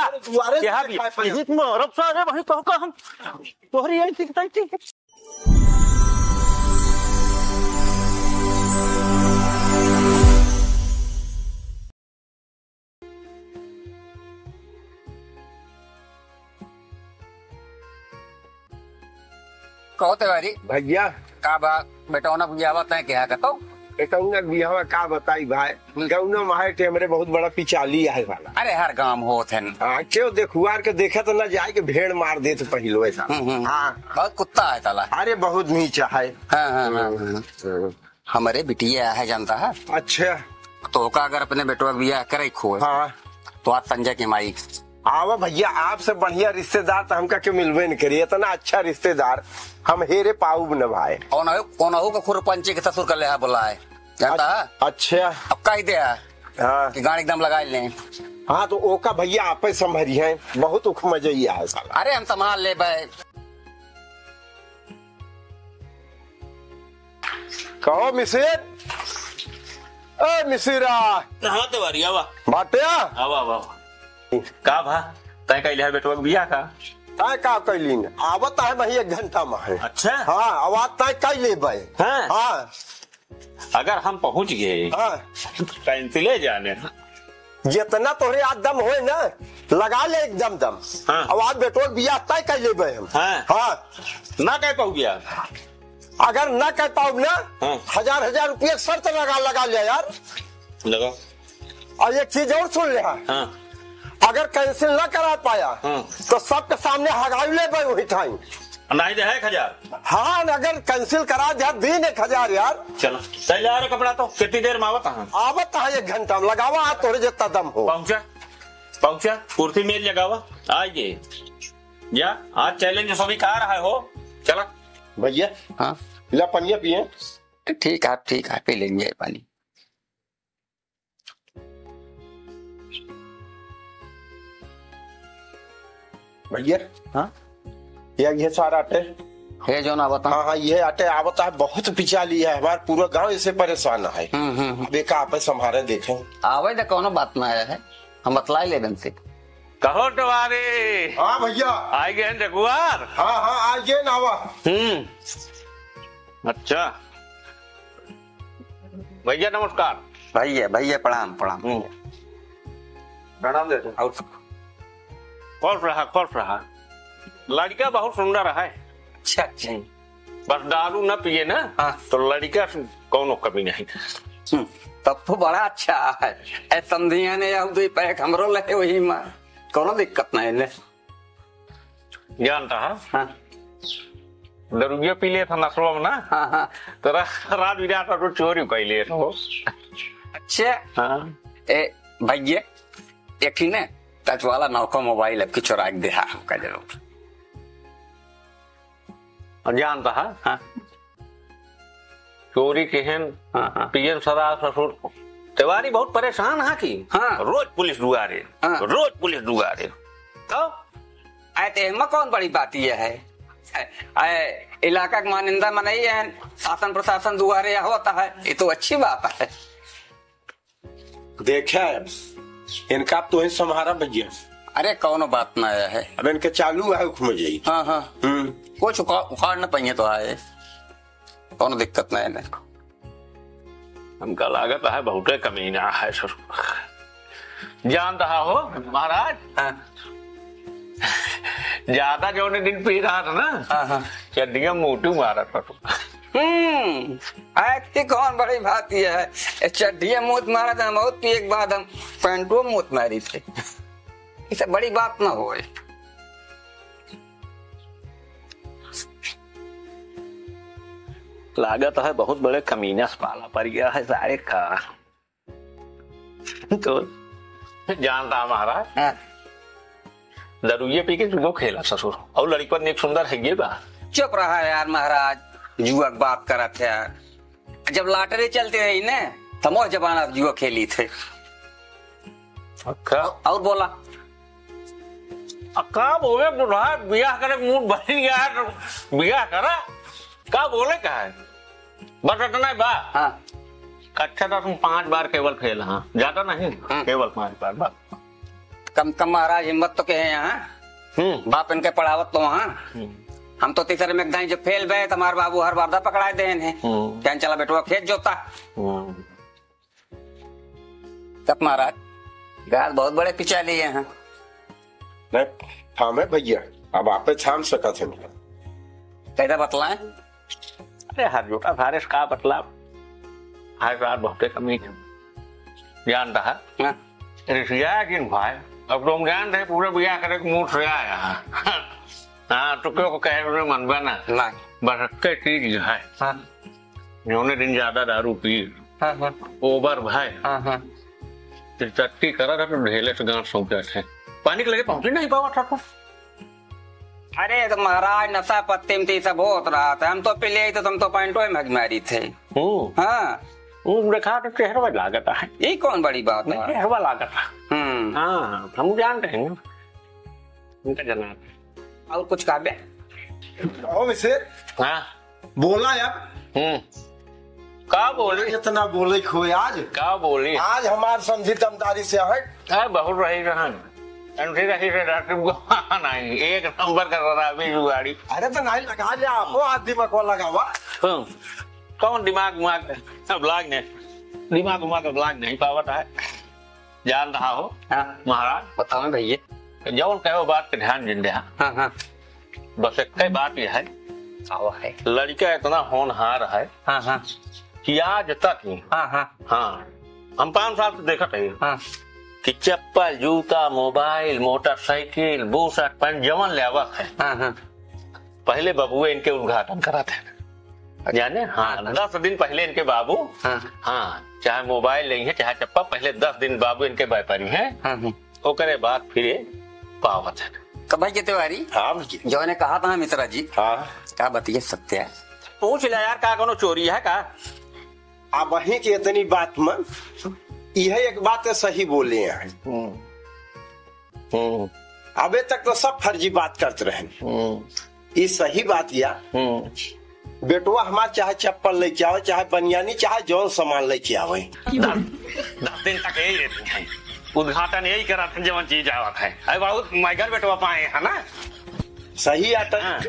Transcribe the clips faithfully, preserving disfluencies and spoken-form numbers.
अरे दुआरे यहाँ भी, दिखाई पड़े। यही तो अरब सारे वहीं कहो का हम तोहरी यही ठीक, ठीक। कहो तिवारी। भैया। का बा, बेटौना बियाहवा तय किहा कतो? बेटौना बियाहवा का बताई भाई, हम्म। गौना माहे के हमरे बहुत बड़ा पिचाली आए वाला। अरे हर गांव होत है। हाँ, क्यों देखुआर के देखा तो ना जाए के भेड़ मार देत पहिलो ऐसा। हम्म, हम्म। हाँ। बहुत कुत्ता है साला। अरे बहुत नीचा है। हाँ, हाँ, हाँ। हम्म, हम्म। हमरे बिटिया है, जानता है? अच्छा। तो का अगर अपने बेटवा के बियाह करे खोए, हाँ। तो आज संजय के माई। आवा भैया, आपसे बढ़िया रिश्तेदार तो हमका के मिलबे न करी, इतना अच्छा रिश्तेदार हम हेरे पाउब न भाई। कौन हो, कौन हो का खुरपंची के ससुर का लेहा बुलाए, जानता है? अच्छा। अब कह दे हाँ। कि गाड़ी एकदम लगा लें। हाँ, तो ओका भैया आपे संभरी हैं, बहुत उख मजैया है साला। अरे हम संभाल ले भाई। कहो मिसिर, ए मिसिरा। हाँ तिवारी, आवा। बाटे? आवा, आवा, आवा। का भा? तय कैले है बेटवा के बियाह का? तय का कैलीन? आवत है वही एक घंटा में है। अच्छा। हाँ, आवाज तय कैले भाई। हाँ। हाँ। अगर हम पहुंच गए, हाँ। कैंसिले जाने। जितना तोहरे आज दम होए ना, लगा ले एकदम दम। हाँ। अब आज बेटवा के बियाह तय कर लेबे हम। हाँ। हाँ। ना कह पाऊ गया। अगर ना कह पाऊ ना, हाँ। हजार हजार रुपया शर्त लगा, लगा ले यार। लगा। और एक चीज और सुन ले। हाँ। अगर कैंसिल ना करा पाया, हाँ। तो सबके सामने हगाई लेबे वही ठाई। नहीं दे है एक हजार। हाँ, अगर कैंसिल करा दिया, दीन एक हजार यार। चलो, चल आ रहा कपड़ा तो, कितनी देर में आवत है? आवत है एक घंटा में, लगावा हाथ तोरे जितना दम हो। पहुंचा, पहुंचा, कुर्सी मेज लगावा, आइए। या, आज चैलेंज स्वीकार है हो, चला। भैया, हाँ? ला पनिया पिए। ठीक है, ठीक है, पी लेंगे पानी। भैया। हाँ? ये, ये सारा आटे। हे जौन आवता। हाँ, हाँ, ये आटे आवता है, बहुत पिचाली है, हमार पूरा गांव इसे परेशान है। हम्म, हम्म, हम्म। अब एक आप संभारे देखें। आवे दे, कौनो बात ना आया है, हम बतला ले इनसे। कहो तिवारी। हाँ भैया। आई गए हैं जगुआर? हाँ, हाँ, आई गए ना आवा। हम्म। अच्छा। भैया नमस्कार। भैया, भैया प्रणाम, प्रणाम। हम्म। प्रणाम देते। और खुश रहा, खुश रहा। लड़का बहुत सुंदर है। अच्छा, अच्छा। हम्म। बस दारू न पिए ना, हाँ। तो लड़का से कौनो कमी नहीं। हम्म, तब तो बड़ा अच्छा है। ए समधिया ने यह दुई पैक हमरो लहे वही में। कौनो दिक्कत नहीं ले। जानता है? हाँ। दरुइया पी लेत है नसवा में ना? हाँ, हाँ। तो रा-, रात बिरात और चोरी कर लेत हो। अच्छा। हाँ। ए, भैया, एक ही ने touch वाला नौका मोबाइल अब की चुरा के देहा हमका जरूर। और जानता है? हाँ। चोरी किहेन, हाँ, हाँ। पियन सदा ससुर। तिवारी बहुत परेशान है कि हाँ। रोज पुलिस दुआरे, हाँ। रोज पुलिस दुआरे। तो? आए तो एमा कौन बड़ी बात ये है? आए इलाका के मानिंदा मनई है, शासन प्रशासन दुआरे होता है, ये तो अच्छी बात है। देखे, इनका अब तोहे संभारा भैया। अरे, कौनो बात ना आया है। अब इनके चालू है हुक्म जाई। हाँ, हाँ। हम्म। कुछ उखा-, उखाड़ न पाइए तो आए, कौनो दिक्कत ना है इन्हें। हमका लागत है बहुते कमीना है ससुर। जानता हो महाराज, हाँ। ज्यादा जौने दिन पी रहा था ना, हाँ, हाँ। चड्डिया मोटू मारा था। हम्म, ऐसी कौन बड़ी बात ये है? ये चड्डिया मूत मारा था, हम और पिए के बाद हम पैंटो मूत मारी थे। इसे बड़ी बात ना होए। लागत है बहुत बड़े कमीना से पाला पड़ गया है सारे का। तो जानता महाराज, हाँ। दरुइये पी के जुगो खेला ससुर, और लड़कपन एक सुंदर है ये बा। चुप रहा यार महाराज, जुआ के बात करत है। जब lottery चलती रही ने, तो मोह जमाना जुआ खेली थे। अच्छा। और, और बोला। आ, का बोले बुढ़ा, बियाह करे के मूड बन गया है, तो बियाह करा। का बोले का है? बस इतना ही बा। हाँ। अच्छा, तो तुम पांच बार केवल फेल, हाँ, ज्यादा नहीं, हाँ। केवल पांच बार, बस। कम कम महाराज हिम्मत तो कहे यहाँ। हम्म। बाप इनके पढ़ावत तो वहाँ। हम्म। हम तो तीसरे में गए जो फेल भए, तो हमारे बाबू हर बार दा पकड़ाए देन है। हम्म। कहन चला बेटवा खेत जोता। हम्म। तब महाराज, गाल बहुत बड़े पिचा लिए हैं। नहीं, थामे भैया, अब आपे थाम सकत हैं। कैसे बतलाएं? अरे, हर जोटा सारे से का बतलाव? हर बार बहुते कमी है। जानता है? हाँ। रिसिया जिन भाई, अब तुम जानते हैं, पूरा बियाह करे के मूड से आया है। हाँ, तो क्यों को कहे, उन्हें मन बना? नहीं। बस एक चीज है। हाँ। जौने दिन ज्यादा दारू पी, हाँ, हाँ। ओवर भाई, हाँ, हाँ। तो चट्टी करा था तो ढेले से गांठ सूख जाते हैं। पानी के लगे पहुंच ही नहीं पावा था तो। अरे तो महाराज, नशा पत्ती में तो ये सब होत रहा था। हम तो पी ले तो हम तो पैंटो में हग मारी थे। हम्म। हाँ। वो देखा तो चेहरवा लागत है। ये कौन बड़ी बात नहीं, है? चेहरवा लागत है। हम्म। हाँ, हम जानते हैं ना। उनका जना। और कुछ काव्य? और वैसे हाँ। बोला यार। हम्म। का बोली? इतना बोले खो आज। का बोली? आज हमार समझी दमदारी से है। अरे बहुत रही रहन। समझी रही से डॉक्टर को नहीं, एक नंबर का शराबी जुगाड़ी। अरे तो नहीं लगा ले, आपो आज दिमाग को लगावा। हम्म। कौन दिमाग उमाग अब लाग नहीं, दिमाग उमाग अब लाग नहीं पावत है। जान रहा हो हाँ। महाराज, बताओ भैया। जौन कहो बात पे ध्यान जिन दे। हाँ, हाँ। बस एक ही बात यह है, आवा है। लड़का इतना होनहार है हाँ, हाँ। कि आज तक ही, हाँ, हाँ। हाँ, हम पाँच साल से देखत है हाँ। कि चप्पल, जूता, मोबाइल, मोटरसाइकिल, बूट, शर्ट, पैंट जवन ले आवत है। हाँ, हाँ। पहले बबुए इनके उद्घाटन करत है। जाने? हाँ, हाँ। दस दिन पहले इनके बाबू, हाँ। हाँ, चाहे मोबाइल नहीं है, चाहे चप्पल, पहले दस दिन बाबू इनके व्यापारी हैं, हाँ, हाँ। ओकरे बाद फिर ये पावत है। तो भाई के तिवारी, हाँ भैया। जौने कहा था मिश्रा जी, हाँ। का बतिया सत्य है? पूछ ले यार, का कोनो चोरी है का? अब वहीं के इतनी बात में, यह एक बात तो सही बोले हैं। हम्म। हम्म। अबे तक तो सब फर्जी बात करत रहे। हम्म। ई सही बात या। हम्म। बेटवा हमार चाहे चप्पल लेके आवे, चाहे बनियानी, चाहे जौन सामान लेके आवे। दस, दस दिन तक यही रहती हैं। उद्घाटन यही करत हैं, जवन चीज आवत है। अरे बहुत मगर बेटवा पाए है ना? सही आता है। हाँ।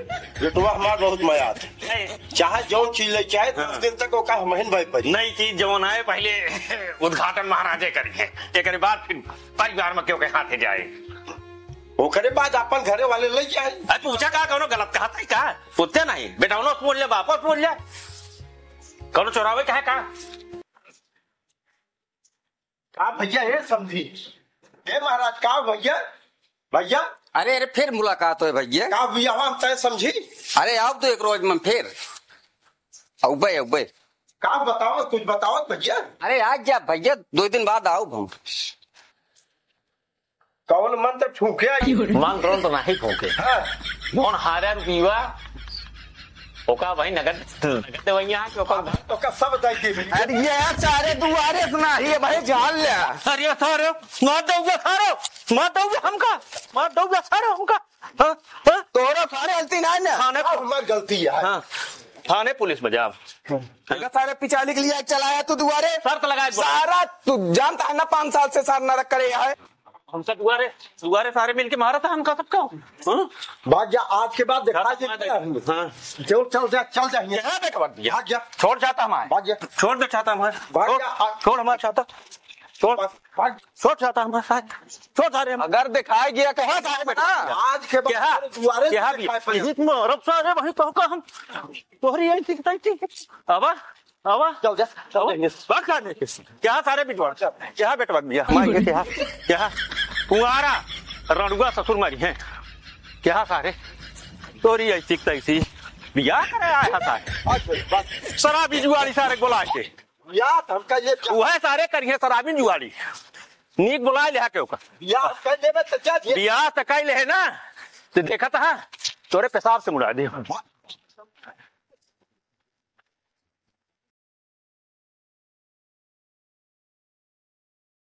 बेटवा हमार बहुत मयात है। नहीं। चाहे जौन चीज लेके आए, हाँ। दस दिन तक ओका हमहिन भाई परी। नई चीज जवन आए, पहले उद्घाटन महाराजे करी है, एकरे बाद फिर परिवार में क्यों के हाथे जाए। ओकरे बाद अपन घरे वाले ले जाए। अरे पूछा का, कौनो गलत कहा था का? पूछते नहीं, बेटवनो से बोल ले, बापो से बोल ले। कौनो चोरावे का है का? का भैया, ए समझी, ए महाराज, का भैया, भैया? अरे, अरे, फिर मुलाकात होए भैया। का भैया, हम तय समझी? अरे, आओ तो एक रोज में फिर। अउबे, अउबे। का बताओ, कुछ बताओ भैया। अरे, आज जा भैया, दो दिन बाद आओ हम। कौन मंत्र फूंके आई? मंत्र तो नहीं फूंके। हाँ। जौन हारे रुपीवा, ओका भाई नगद, नगद देवैया है कि ओका ओका सब दई दे भैया। अरे ये सारे दुआरे से नाही है भाई, जान ले। अरे सारे, मार दउबे सारे, मार दउबे हमका, मार दउबे सारे हमका। हाँ, हाँ। तोहरा सारे गलती ना है ना। थाने अब हमार गलती है। हाँ, थाने पुलिस में जाब। अगर सारे पिचाली के लिए चलाया तू दुआरे, शर्त लगाए बोला। सारा तू जानता है ना, पाँच साल से सार नरक करे है। हमसे दुआरे, दुआरे सारे मिलके मारा था हमका सबका। हाँ? भाग जा, आज के बाद देखा शर्त लगा दे। हाँ। चल, चल जा, चल जा। क्या बेटा, भाग जा। भाग जा। छोड़ जाता हमारे। भाग जा। छोड़ दे छाता हमारे। भाग छोड़, जा। छोड़ हमारा छाता। छोड़। भाग, भाग। छोड़ छाता हमारे साथ। छोड़ सारे हम। अगर दिखाई गया तो हाँ, सारे बेटा। आज के बाद क्या? तेरे दुआरे क्या नहीं भी? दिखाई पड़ेगा। इज्जत में औरत सारे वहीं तो का हम। तोहरी यही ठीक, ठीक। अब आवा। चल जा, चल जा। बात का नहीं। क्या सारे बिटवा? क्या बेटवा दिया? हमारे ये क्या? क्या? कुंवारा, रणुआ ससुर मारी हैं। क्या सारे? तोरी ऐसी तैसी। बियाह करे आया था सारे। अच्छा, बस। शराबी जुआरी सारे बोला के। बियाह तो हमका ये क्या? वह सारे करिए शराबी जुआरी। नीक बोला लिहा के ओकर। बियाह कर लेबे तो क्या दिए? बियाह तो कर ले है ना। तो देखा था, तोरे पेशाब से मुड़ा दे।